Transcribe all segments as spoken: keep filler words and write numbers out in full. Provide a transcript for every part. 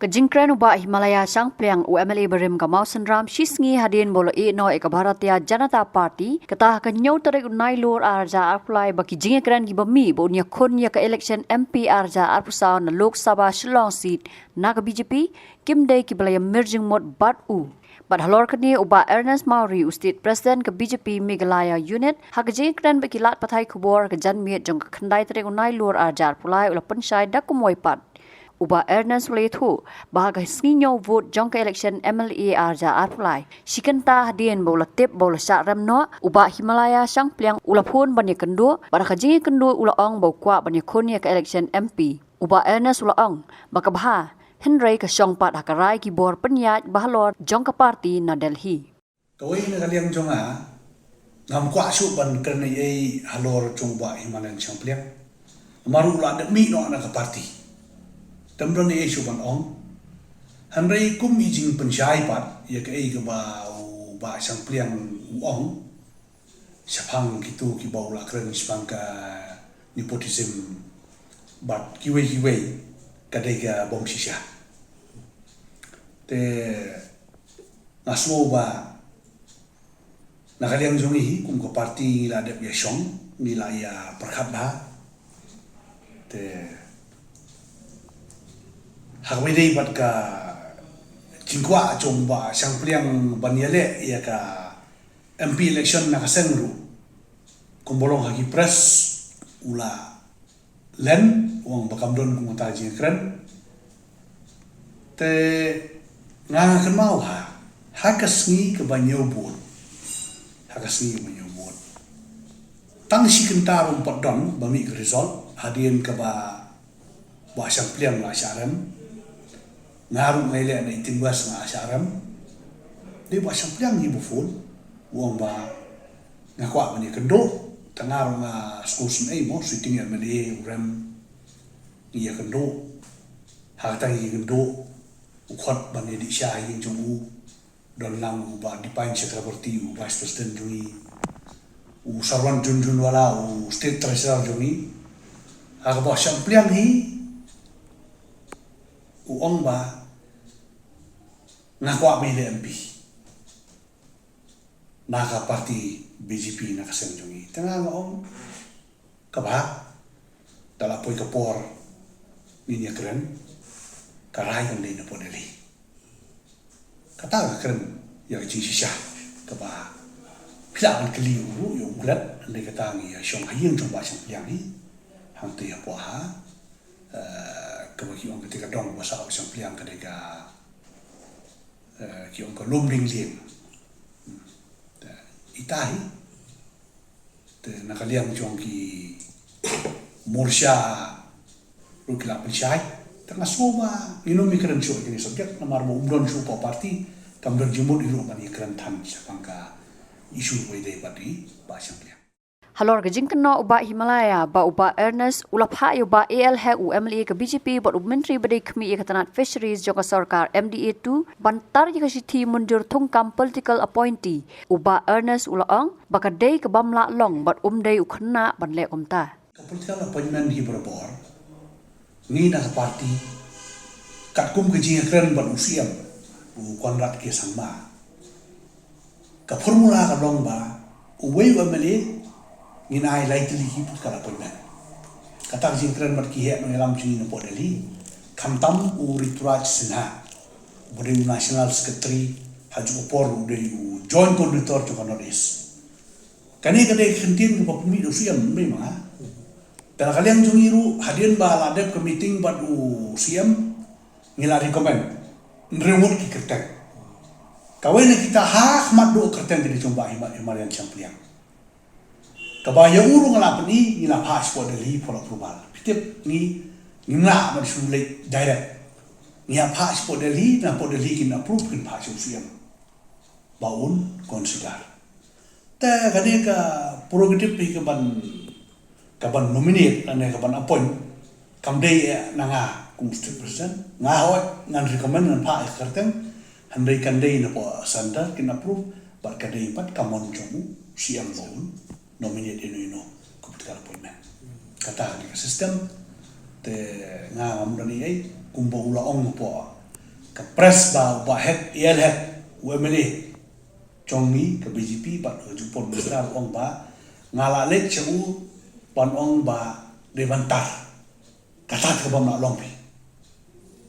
Jingkren u Bah Himalaya Shangpliang, u M L A barim ka Mawsynram, shi sngi hadien ba u la ïeh noh ïa ka Bharatiya Janata Party, kata ha ka hynñiew tarik u Nailur arhajar arphew lai, ba ki jingïakren kiba mih ba un ïakhun ïa ka election M P arhajar arphew saw na Lok Sabha Shillong seat na ka B J P, kim dei kiba la ïamir jingmut bad u. Bad halor kane u Bah Ernest Mawrie, u State President ka B J P Meghalaya Unit, ha ka jingïakren bad ki lad pathai khubor ha ka janmiet jong ka khyndai tarik u Nailur arhajar arphew lai, u la pynshai da kumwei pat. U Bah Ernest u la ïathuh ba ha ka sngi ñiew vote jong ka election M L A arhajar arphew lai, shi kynta hadien ba u la tip ba u la shah rem noh, u Bah Himalaya Shangpliang u la phone ban ïakynduh, bad ha ka jingïakynduh u la ong ba u kwah ban ïakhun ïa ka election M P. U Bah Ernest u la ong ba ka bha, hynrei ka shong pat ha ka rai ki bor pynïaid ba halor jong ka party na Delhi. Kawei na ka liang jong nga, ngam kwah shuh ban kren ei ei halor jong u Bah Himalaya Shangpliang. Namar u la dep mih noh na ka party. Te ym don ei ei shuh ban ong. Hynrei kum i jingpynshai pat ïa kaei kaba u Bah Shangpliang u ong shaphang kito kiba u la kren shaphang ka nepotism bad kiwei kiwei, ka dei ka bym shisha. Te nga sngew ba na ka liang jong ngi hi kum ka party ngi la dep ïashong, ngi la ïa pyrkhat bha. Te ha kaba ïadei bad ka jingkwah jong u Bah Shangpliang ban ïaleh ïa ka M P election na ka seng ruh, kumba long ha ki press u la len, u ong ba kam don kum kata ka jingkren. Te nga nga kynmaw ha, ha ka sngi kaba ñiew vote, ha ka sngi kaba ñiew vote, tang shi kynta ruh ym pat don ba mih ka result, hadien kaba Bah Shangpliang u la shah rem. Nga ruh nga ïaleh na eighteen West nga shah rem. Dei Bah Shangpliang hi ba phone, u ong ba nga kwah ban ïakynduh. Te nga ruh nga sngewsynei mo, sitting M L A u rem. Ngi ïakynduh. Ha kata ngi ïakynduh, u khot ban ïadih sha ha ïing jong u. Don lang u Bah Dipen Chakraborty, u Vice President jong ngi, u Sarwan Jhunjhunwala, u State Treasurer jong ngi. Ha ka Bah Shangpliang hi u ong ba nga kwah ban ïaleh M P na ka party B J P na ka seng jong ngi. Te nga nga ong ka bha, da la poi ka por ngin ïakren, ka rai kan dei na pdeng Delhi. Kata ka kren ïa ka jingshisha kaba phi lah ban kylli u ruh ïa u Muklet, hynrei kata ngi ïa shong ha ïing jong Bah Shangpliang hi. Hangta ïa pdeng ha, eh, kaba ki ong kata ka dong ba sah Bah Shangpliang ka dei ka, eh, ki ong ka lum lieng lieng. Hmm. Te ita hi. Te na ka liang jong ki Morcha ruh ki la pynshai. Te nga sngew ba ngin ym ïakren shuh ïa kine subject namar ba um don shuh pa party, kam don jingmut ïa ruh ban ïakren than shaphang ka issue ba ïadei bad i Bah Shangpliang. Halor ka jingkynnoh u Bah Himalaya ba u Bah Ernest u la phah ïa u Bah A L Hek, u M L A ka B J P bad u Myntri ba dei khmih ïa ka tnat Fisheries jong ka sorkar M D A two ban tar ïa ka shithi mynjur thungkam political appointee, u Bah Ernest u la ong ba ka dei ka bym lah long bad um dei u khynnah ban leh kumta. Ka political appointment hi barabor, ngi na ka party, katkum ka jingïakren bad u C M, u Conrad K Sangma, ka formula ka long ba uwei u M L A ngin ai lai tylli ki political appointment. Kata ka jingkren bad ki heh nongïalam jong ngi na pdeng Delhi, khamtam u Rituraj Sinha, ba dei u National Secretary, ha juh ka por u dei u Joint Coordinator jong ka North East. Kane ka dei ka kyntien kaba pynmih da u C M, mei ma nga. Te na ka liang jong ngi ruh, hadien ba la dep ka meeting bad u C M, ngi la recommend hynriew ngut ki kyrteng. Kawei na kita ha khmat duh kyrteng ka dei jong Bah Hima-, Himalaya Shangpliang. Kaba ïa u ruh nga la pyni, ngi la phah shapoh Delhi for approval. Phi tip ngi, ngim lah ban shu leit direct. Ngi ïa phah shapoh Delhi, na pdeng Delhi kin approve, kin phah sha u C M ba un consider. Te kane ka prerogative hi ka ban, ka ban nominate lane ka ban appoint, kam dei eh na nga kum state president. Nga hooid ngan recommend, ngan phah ïa ka kyrteng, hynrei kan dei na pdeng centre kin approve, bad ka dei pat ka mon jong u C M ba un nominate ïano ïano ka political appointment. Kata ka dei ka system. Te nga ngam don ei ei, kumba u la ong hapoh Ka press ba, ba Hek, A L Hek, u M L A jong ngi ka B J P bad ka jong u Prime Minister, ong ba nga la leit sha u ban ong ba dei ban tar. Kata ka bym lah long phi.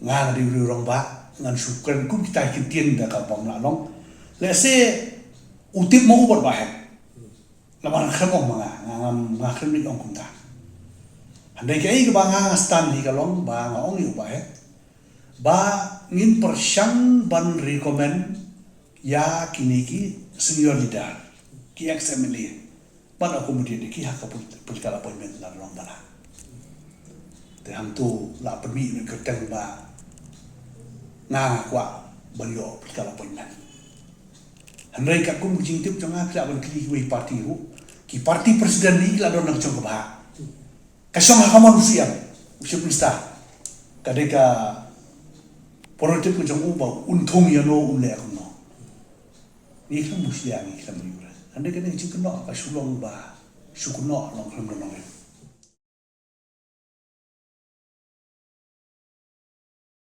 Nga nga dei u rangbah, ngan shu kren kum kita ki ktien da ka bym lah long. Lehse u tip ma u bad Bah Hek. Namar nga khlem ong ma nga, nga, nga, nga khlem leit ong kumta. Hynrei kaei kaba nga, nga stand hi ka long ba nga ong ïa u Bah Hek ba ngin pyrshang ban recommend ïa kine ki senior leader, ki ex M L A, ban accommodate ïa ki ha ka polit-, political appointment la long ba la. Te hangto la pynmih ïa ka kyrteng ba nga, nga kwah ban ïoh political appointment. Hynrei katkum ka jingtip jong nga, ki lah ban kylli kiwei party ruh. Ki party president hi ki la don na ka jong ka bhah. Ka shong ha ka mon u Siem, u Chief Minister. Ka dei ka prerogative ka jong u ba un thung ïano, un leh kumno. Ngi khlem mushlia, ngi khlem ïura. Hynrei kane ka jingkynnoh ka shu long ba shu kynnoh, long khlem don nongrim.